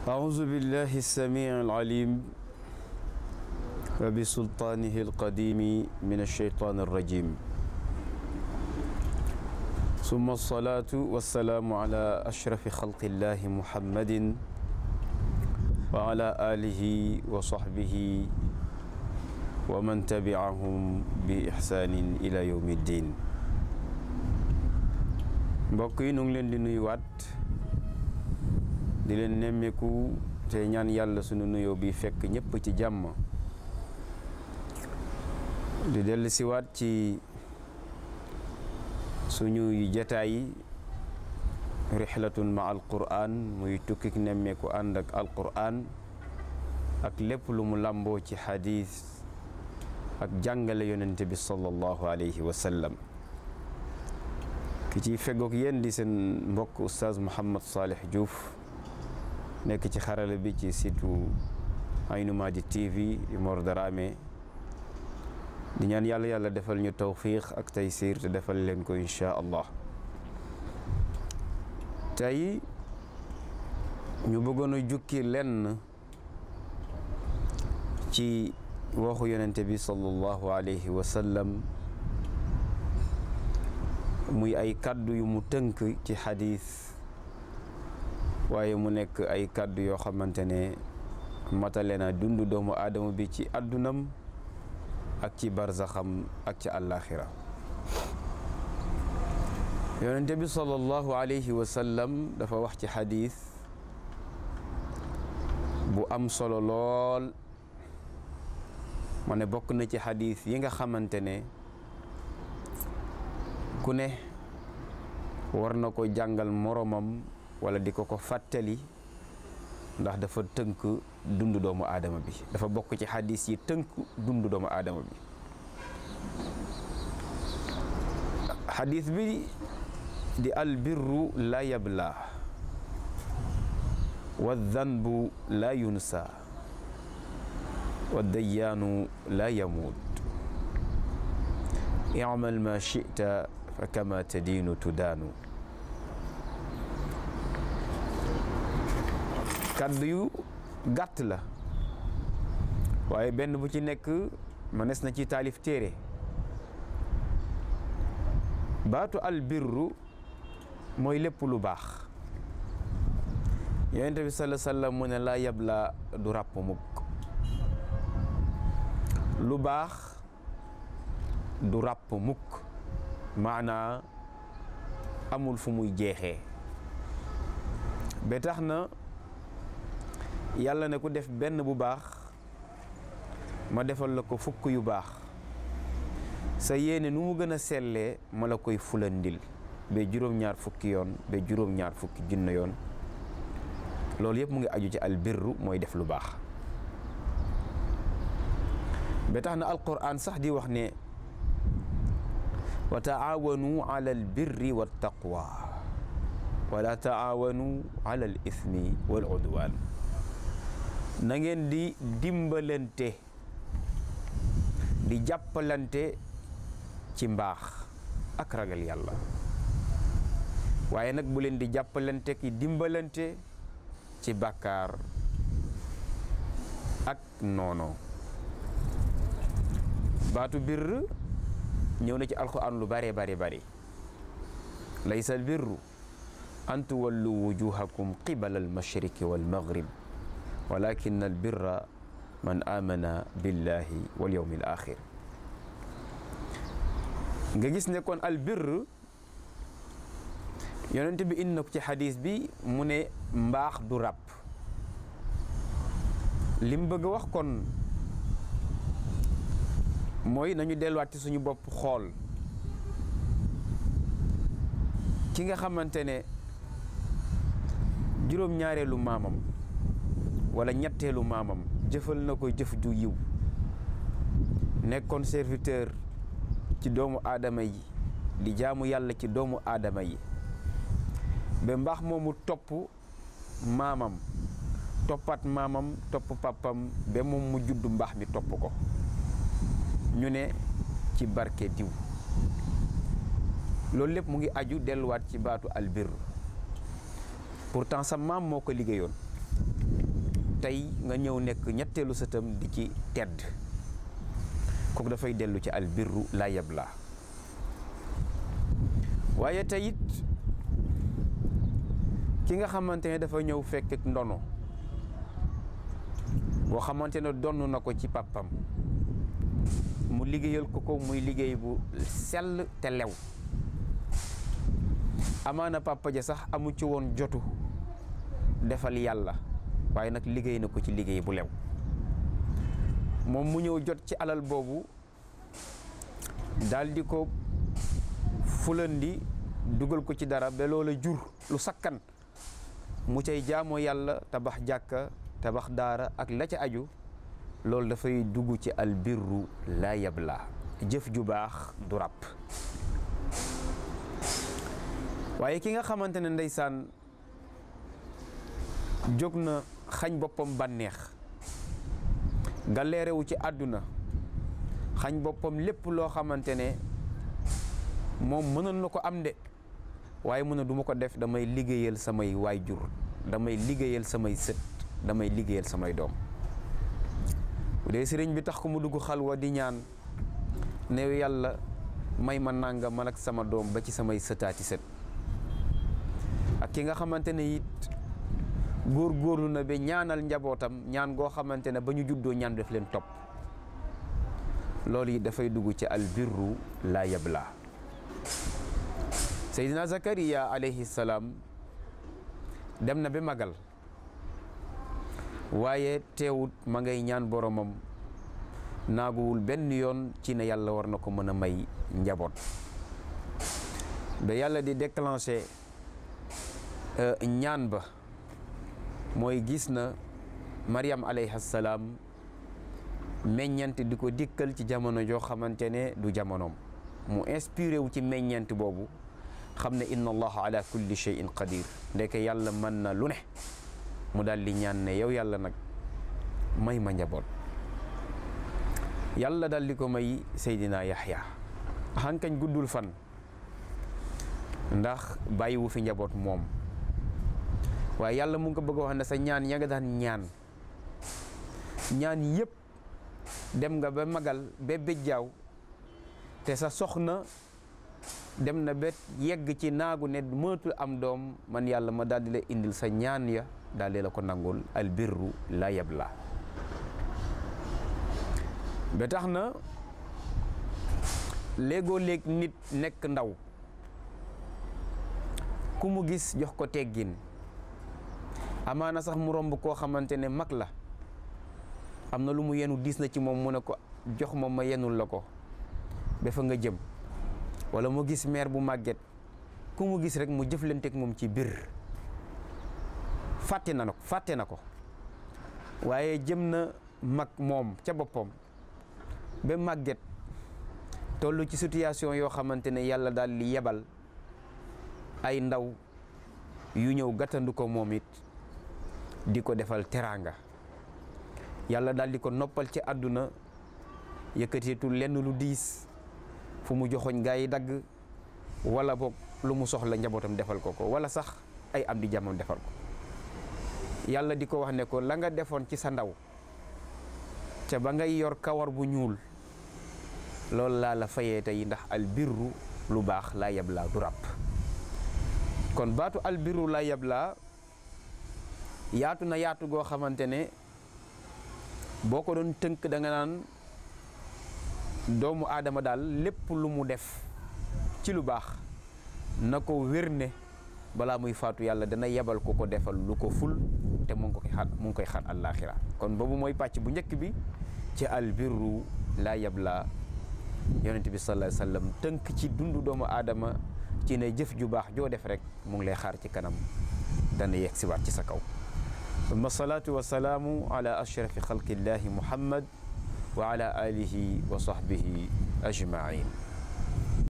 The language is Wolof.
أعوذ بالله السميع العليم وبسلطانه القديم من الشيطان الرجيم ثم الصلاة والسلام على أشرف خلق الله محمد وعلى آله وصحبه ومن تبعهم بإحسان إلى يوم الدين. mbokk yi ñu ngi leen di nuyuwaat di leen nemmeeku te ñaan yàlla sunu nuyoo bi fekk ñëpp ci jàmm di dellu siwaat ci suñuy jataay rixlatun ma alquran muy tukkik nemmeeku ànd ak alquran ak lépp lu mu làmboo ci xadiis ak jàngale yonente bi sallallahu alayhi wa sallam. ki ci feggoog yéen di seen mbokk oustaz Mouhamed Salih Diouf nekk ci xarala bi ci situ Aynu Mady TV di Mor Darame di ñaan yàlla defal ñu tawfiq ak taysir te defal leen ko insha allah. tey ñu bëggoon a jukki lenn ci waxu yonente bi sallallahu alayhi wa sallam muy ay kàddu yu mu tënk ci xadiis waaye mu nekk ay kàddu yoo xamante ne matale na dundu doomu aadama bi ci àddunam ak ci barzaxam ak ci àllaaxira. yonente bi sallallahu alayhi wa sallam dafa wax ci xadiis bu am solo lool ma ne bokk na ci xadiis yi nga xamante ne ku ne war na ko jàngal moromam wala di ko fàttali ndax dafa tënk dundu doomu aadama bi, dafa bokk ci xadis yi tënk dundu doomu aadama bi. xadis bi di albirru la yabla wa danbu la yunsa wa dayyaanu la yamuut i'mal ma shi'ta fa kama tadiinu tudaanu. kàddu yu gàtt la waaye benn bu ci nekk mënees na ci taalif téere. baatu albirru mooy lépp lu baax. yonent bi sallallahu alayhi wa sallam mu ne laa yabla du ràpp mukk. lu baax du ràpp mukk maanaa amul fu muy jeexee. ba tax na yàlla ne ku def benn bu baax ma defal la ko fukk yu baax. sa yéene nu mu gën a sellee ma la koy fulandil ba juróom-ñaar fukki yoon ba juróom-ñaar fukki junne yoon. loolu yëpp mu ngi aju ci albirru mooy def lu baax. ba tax na alquran sax di wax ne wa taawanu ala albirri wa taqwa wala taawanu ala al ithmi wal udwan. na ngeen di dimbalante di jàppalante ci mbaax ak ragal yàlla waaye nag bu leen di jàppalante ki dimbalante ci bàkkaar ak noono. baatu birr ñëw na ci alquran lu bare laysa albirru an tuwallu wujuhakum qibala almashriqi walmaghrib walakin albirra man amana billahi wal yawmil axir. nga gis ne kon albirr yonent bi indi na ko ci xadis bi mu ne mbaax du ràpp. lim bëgg a wax kon mooy nañu delluwaat ci suñu bopp xool ki nga xamante ne juróom-ñaareelu maamam wala ñetteelu maamam jëfal na ko jëf ju yiw nekkoon serviteur ci doomu aadama yi di jaamu yàlla ci doomu aadama yi ba mbaax moomu topp maamam toppaat maamam topp papam ba moom mu judd mbaax mi topp ko. ñu ne ci barke diw. loolu lépp mu ngi aju delluwaat ci baatu albir. pourtant sa maam moo ko liggéeyoon tey nga ñëw nekk ñetteelu sëtam di ci tedd kooku dafay dellu ci albirru la yabla. waaye tey it ki nga xamante ne dafa ñëw fekk ak ndono boo xamante ne donn na ko ci pàppam mu liggéeyal ko muy liggéey bu sell te lew, amaana papa ja sax amu ci woon jotu defal yàlla, waaye nag liggéey na ko ci liggéey bu lew, moom mu ñëw jot ci alal boobu daldi ko fulandi dugal ko ci dara ba loola jur lu sakkan mu cay jaamoo yàlla, tabax jàkka, tabax daara ak la ca aju, loolu dafay dugg ci albirru la yabla, jëf ju baax du ràpp. waaye ki nga xamante ne ndeysaan jóg na xañ boppam bànneex, galeerewu ci àdduna, xañ boppam lépp loo xamante ne moom mënoon na ko am de, waaye mu ne du ma ko def, damay liggéeyal samay waajur, damay liggéeyal samay sët, damay liggéeyal samay doom. bu dee sëriñ bi tax ko mu dugg xalwa di ñaan ne yàlla may ma nanga man ak sama doom ba ci samay sëtaati sët, ak ki nga xamante ne it góorgóorlu na ba ñaanal njabootam ñaan goo xamante ne ba ñu juddoo ñaan def leen topp, loolu yi dafay dugg ci albirru la yabla. Seydina Zakariya alayhi salaam dem na ba magal, waaye teewut ma ngay ñaan boromam, naaguwul benn yoon ci ne yàlla war na ko mën a may njaboot, ba yàlla di déclencher ñaan ba mooy gis na Maryam alayhi salaam meññeent di ko dikkal ci jamono joo xamante ne du jamonoom, mu inspiré wu ci meññeent boobu xam ne inna allaha ala kulli shay'in qadir, ndeke yàlla mën na lu ne, mu daal di ñaan ne yow yàlla nag may ma njaboot. yàlla daal di ko may Seydina Yaxya, xankañ guddul fan ndax bàyyiwu fi njaboot moom, waaye yàlla mu ngi ko bëgg a wax ne sa ñaan ya nga daan ñaan yëpp dem nga ba magal ba béjjaaw, te sa soxna dem na ba yegg ci naagu ne mënatul am doom, man yàlla ma daal di la indil sa ñaan ya, daal di la ko nangul albirru la yabla. ba tax na léegoo léeg nit nekk ndaw ku mu gis jox ko teggin, amaana sax mu romb koo xamante ne mag la, am na lu mu yenu diis na ci moom, mu ne ko jox ma yenul la ko ba fa nga jëm, wala mu gis meer bu màgget, ku mu gis rek mu jëflanteek moom ci biir, fàtte na ko waaye jëm na mag moom ca boppam ba màgget toll ci situation yoo xamante ne yàlla daal di yebal ay ndaw yu ñëw gàttandu ko moom it di ko defal teraanga, yàlla daal di ko noppal ci àdduna, yëkkateetul lenn lu diis, fu mu joxoñ gaa yi dagg, wala boog lu mu soxla njabootam defal ko wala sax ay am di jàmmam defal ko. yàlla di ko wax ne ko la nga defoon ci sa ndaw ca ba ngay yor kawar bu ñuul, loolu laa la fayee tey, ndax albirru lu baax laa yabla du ràpp. kon baatu albirru laa yabla yaatu na yaatu goo xamante ne boo ko doon tënk da nga naan doomu aadama daal lépp lu mu def ci lu baax na ko wér ne balaa muy faatu yàlla dana yebal ko defal lu ko ful, te mu ngi koy xaar àllaaxira. kon boobu mooy pàcc bu njëkk bi ci albirru laa yabla, yonent bi sallallahu alayhi wa sallam tënk ci dundu doomu aadama ci ne jëf ju baax joo def rek mu ngi lay xaar ci kanam, dana yegg si waat ci sa kaw. summa salaatu wa salaamu ala ashrafi xalqillahi muhammad wa ala alihi wa sahbihi ajmain.